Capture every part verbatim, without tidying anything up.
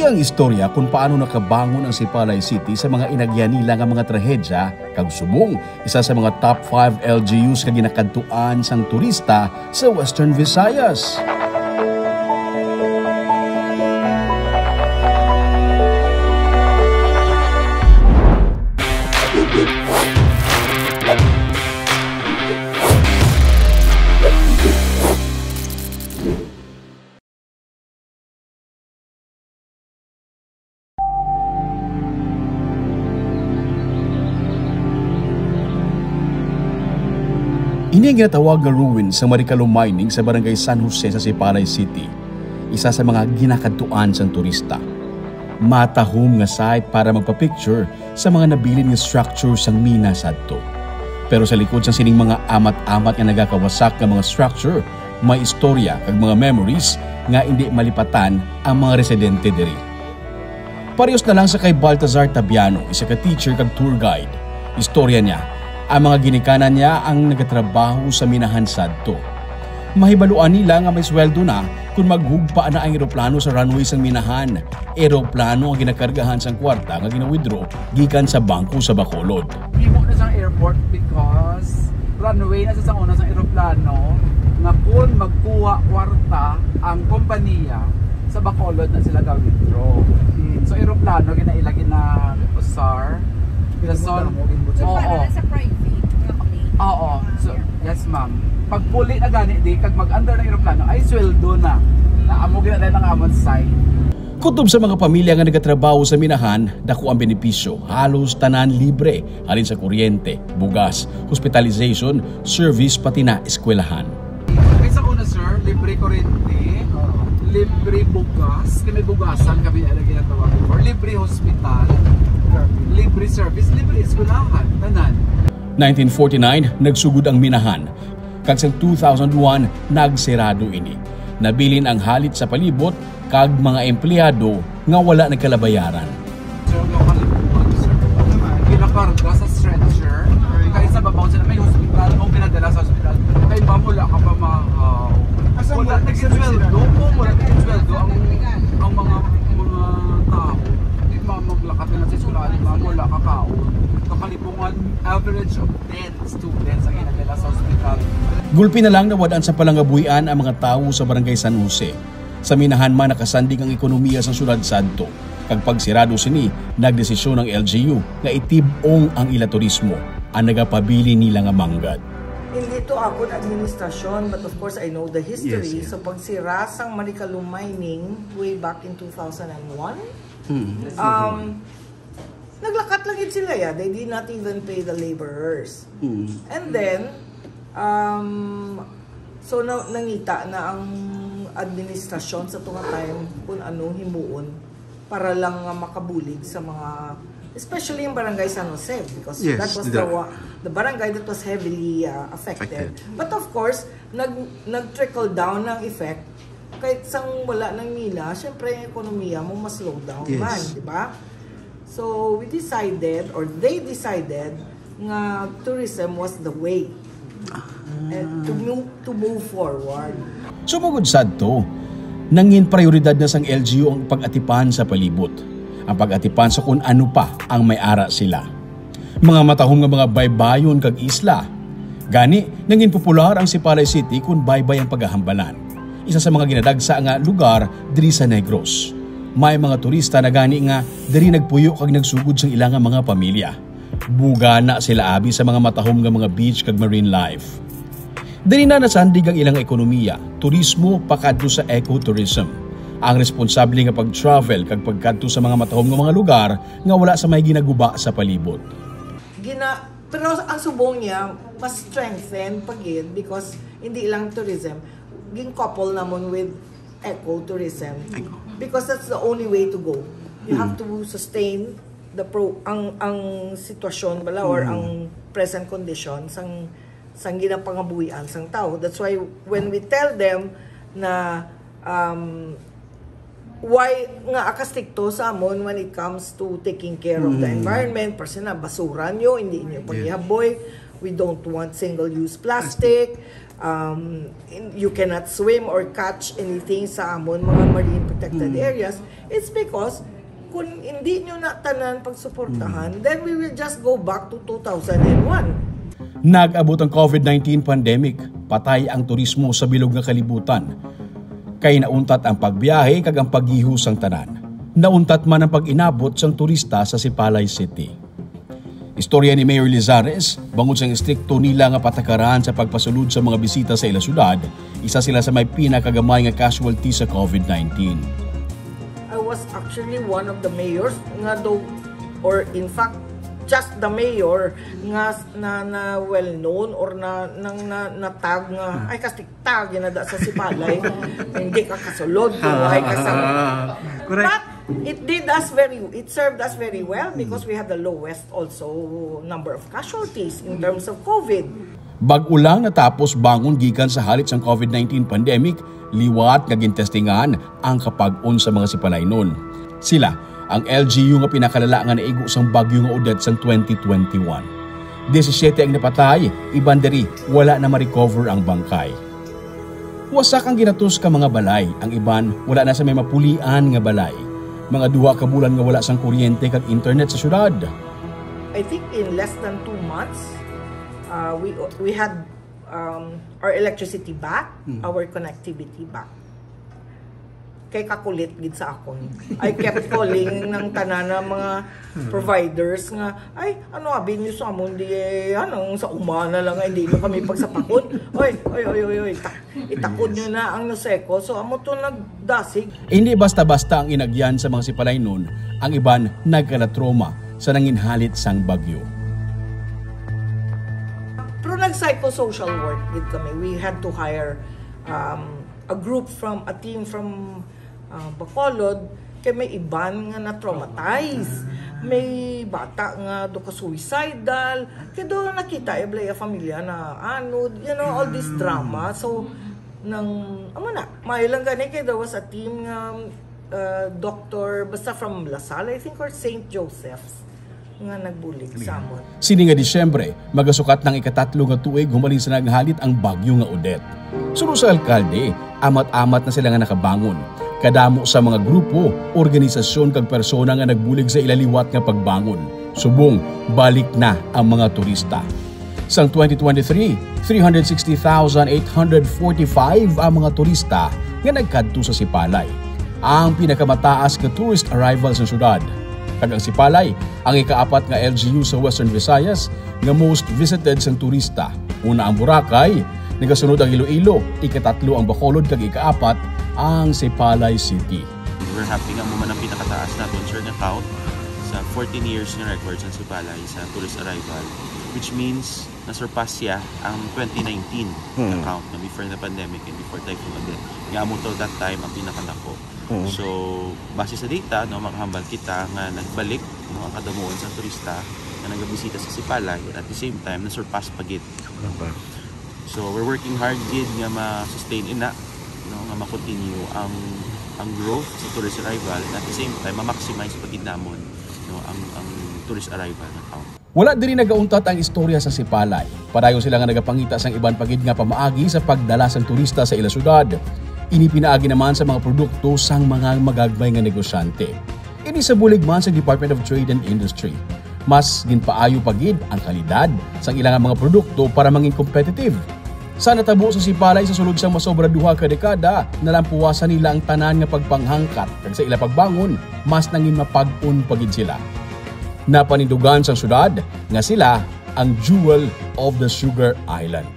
Ang istorya kung paano nakabangon ang Sipalay City sa mga inagyan nila nga mga trahedya, kag subong isa sa mga top five L G Us nga ginakadtuan sang turista sa Western Visayas. Ini ang ginatawag nga ruin sa Maricalo Mining sa Barangay San Jose sa Sipalay City, isa sa mga ginakadtuan sang turista. Matahom nga site para magpa-picture sa mga nabilin nga structure sang mina sadto. Pero sa likod sang sining mga amat-amat nga nagakawasak nga mga structure, may istorya kag mga memories nga indi malipatan ang mga residente diri. Parehos na lang sa kay Baltazar Tabiano, isa ka teacher kag tour guide. Istorya niya, ang mga ginikanan niya ang nagatrabaho sa minahan sadto. Mahibaluan nila nga may sweldo na kon maghugpa na ang eroplano sa runway sang minahan, eroplano ang ginakargahan sang kwarta nga gina-withdraw gikan sa bangko sa Bacolod. Himo na siyang airport because runway na sa una sang eroplano nga kon magkuha kwarta ang kompanya, sa Bacolod na sila ga-withdraw. Mm. So, eroplano, ginaila, gina-usar. So, oo. Para lang sa private nga plane. Oo. So, yes, ma'am. Pagpuli na gani di, kag mag-under na eroplano, ay sweldo na. Na amo gina ang amon side. Kutob sa mga pamilya nga nagatrabaho sa minahan, dako ang benepisyo. Halos tanan libre, halin sa kuryente, bugas, hospitalization, service, pati na eskwelahan. Kay sa una, sir, libre kuryente, libre bugas, kay may bugasan kami ang ginatawag, or libre hospital, libre service, libre eskwelahan, tanan. Nineteen forty-nine, nagsugod ang minahan, kag sa two thousand one, nagsirado ini. Nabilin ang halit sa palibot kag mga empleyado nga wala nagkalabayaran. Sir, nga kalibutan, sir. Ginakarga sa stretcher. Kay sa babaw sila may hospital, o pinadala sa hospital. Kay ma'am, wala ka pa ma-, ah, wala naging sweldo. Wala naging sweldo ang, ang mga, mga tao. Di, ma'am, maglakat na sa eskwelahan, ma'am, wala ka kaon. Kakalibutan, average of ten students ang inadala sa hospital. Gulpi na lang nawad-an sa palangabuy-an ang mga tawo sa Barangay San Jose. Sa minahan man nakasandig ang ekonomiya sa syudad sadto, kag pagsirado sini, nagdesisyon ang L G U nga itib-ong ang ila turismo, ang nagapabilin nila nga manggad. Hindi to akon administrasyon, but of course, I know the history. Yes, yeah. So, pagsira sang Maricalo Mining way back in two thousand and one, Hmm. um, naglakat lang gid sila, ya. They did not even pay the laborers. Mm. And then, um, so na-, nangita na ang administrasyon sa tunga time kung ano himuon para lang nga makabulig sa mga, especially yung Barangay San Jose, because Yes, that was the the wa-, the barangay that was heavily, uh, affected. Affected. But of course, nag-, nag-trickle down ang effect. Kahit sang wala nang mina, syempre, ang ekonomiya mo mas slow down Yes. man, di ba? So, we decided, or they decided, nga tourism was the way. Ah. And to move, to move forward. Sumugod sadto, nangin prioridad na sang L G U ang pag-atipan sa palibot, ang pag-atipan sa kun ano pa ang may ara sila. Mga matahom nga mga baybayon kag isla. Gani, nangin popular ang Sipalay City kun baybay ang paghahambalan. Isa sa mga ginadagsa nga lugar diri sa Negros. May mga turista na gani nga diri nagpuyo kag nagsugod sang ila nga mga pamilya. Bugana sila abi sa mga matahom nga mga beach kag marine life. Diri na nasandig ang ilang ekonomiya, turismo pakadto sa ecotourism. Ang responsable nga pag-travel kag pagkadto sa mga matahom nga mga lugar nga wala sa may ginaguba sa palibot. Gina-, pero ang subong niya, mas strengthen pa gid because hindi lang tourism, gin-couple namon with ecotourism. Eco. Because that's the only way to go. You Hmm. have to sustain the pro-, ang, ang sitwasyon bala or Hmm. ang present condition sang, sang ginapangabuhian sang tao. That's why when we tell them na, um, why nga ka strikto sa amon when it comes to taking care of the Hmm. environment, personal, basura nyo, hindi nyo Yes. paghihaboy, We don't want single-use plastic. Um, in- you cannot swim or catch anything sa amon mga marine protected areas. It's because kung hindi nyo na tanan pagsuportahan, then we will just go back to two thousand and one. Nag-abot ang COVID nineteen pandemic, patay ang turismo sa bilog nga kalibutan. Kay nauntat ang pagbiyahe kag ang paggiho sang tanan. Nauntat man ang pag-inabot sang turista sa Sipalay City. Istorya ni Mayor Lizares, bangod sang estrikto nila nga patakaran sa pagpasulod sa mga bisita sa ila syudad, isa sila sa may pinakagamay nga casualty sa COVID nineteen. I was actually one of the mayors nga daw, or in fact, just the mayor nga s- na, na well known or na nang na, na tag nga ay kastig tag na da sa Sipalay. Hindi ka kasulod kung ay ka sa Correct. But it did us very, it served us very well because we had the lowest also number of casualties in terms of COVID. Bag-o lang natapos bangon gikan sa halit sang COVID nineteen pandemic, liwat nga gintestingan ang kapag-on sa mga Sipalaynon. Sila, ang L G U nga pinakalala nga naigo sang bagyo nga Odette sang twenty twenty-one. Disisiete ang napatay, iban diri wala na ma-recover ang bangkay. Wasak ang ginatos ka mga balay, ang iban wala na sa may mapulian nga balay. Mga duha ka bulan nga wala sang kuryente kag internet sa syudad. I think in less than two months, uh, we we had um, our electricity back, our connectivity back. Kay kakulit gid sa akon. I kept calling ng tanan ng mga providers nga, ay, ano abi niyo sa amon di, ano, sa umana lang, hindi mo kami pagsapakon. Oy, oy, oy, oy, oy, ta- itakod niyo na ang Noseco. So, amo to nagdasig. Hindi basta-basta ang inagyan sa mga Sipalaynon, ang iban nagkalatroma sa nanginhalit sang bagyo. Pero nag-psychosocial work gid kami. We had to hire um, a group from, a team from uh, Bacolod, kay may iban nga na-traumatize. May bata nga do ka suicidal. Kay do nakita, eh, blay, a familia na anod, you know, all this drama. So, nang, amo na, maayo lang gani kay there was a team nga uh, doctor, basta from La Salle, I think, or Saint Joseph's, nga nagbulig sa amon. Sini nga Disyembre, magasukat ng ikatatlo nga tuig humalin sa naghalit ang bagyo nga Odette. Suno sa alkalde, amat-amat na sila nga nakabangon. Kadamo sa mga grupo, organisasyon kag persona nga nagbulig sa ila liwat nga pagbangon. Subong, balik na ang mga turista. Sang twenty twenty-three, three hundred sixty thousand eight hundred forty-five ang mga turista nga nagkadto sa Sipalay, ang pinakamataas nga tourist arrival sa syudad. Kag ang Sipalay ang ikaapat nga L G U sa Western Visayas nga most visited sang turista. Una ang Boracay, nagasunod ang Iloilo, ikatatlo ang Bacolod, kag ikaapat ang Sipalay City. We're happy nga mo man ang pinakataas naton, sir, nga count sa fourteen years nga record sa Sipalay sa tourist arrival, which means na-surpass siya ang twenty nineteen na count na before the pandemic and before Typhoon Odette. Nga amo to that time ang pinakadako. So, base sa data, no, makahambal kita nga nagbalik, no, ang kadamuon sa turista nga nagabisita sa Sipalay, and at the same time, na-surpass pa gid. So, we're working hard gid nga ma-sustain ina, no, nga ma-continue ang ang growth sa tourist arrival, and at the same time, ma-maximize pa gid namon, no, ang ang tourist arrival nga count. Wala diri nagauntat ang istorya sa Sipalay. Padayon sila nga nagapangita sang iban pa gid nga pamaagi sa pagdala sang turista sa ila syudad. Ini pinaagi naman sa mga produkto sang mga magagmay nga negosyante. Ini sa bulig man sa Department of Trade and Industry. Mas ginpaayo pa gid ang kalidad sang ila nga mga produkto para mangin competitive. Sa natabo sa Sipalay sa sulod sang masobra duha ka dekada, nalampuwasan nila ang tanan nga pagpanghangkat, kag sa ila pagbangon, mas nangin mapag-on pa gid sila. Napanindugan sang syudad nga sila ang jewel of the Sugar Island.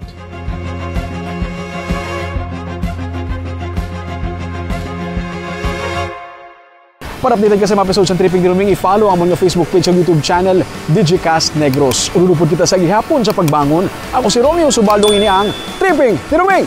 Para updated ka sa mga episode sa Tripping Tiruming, i-follow ang amon nga Facebook page ug YouTube channel, Digicast Negros. Ululupod kita sa gihapon sa pagbangon. Ako si Romeo Subaldo, ini ang Tripping Tiruming!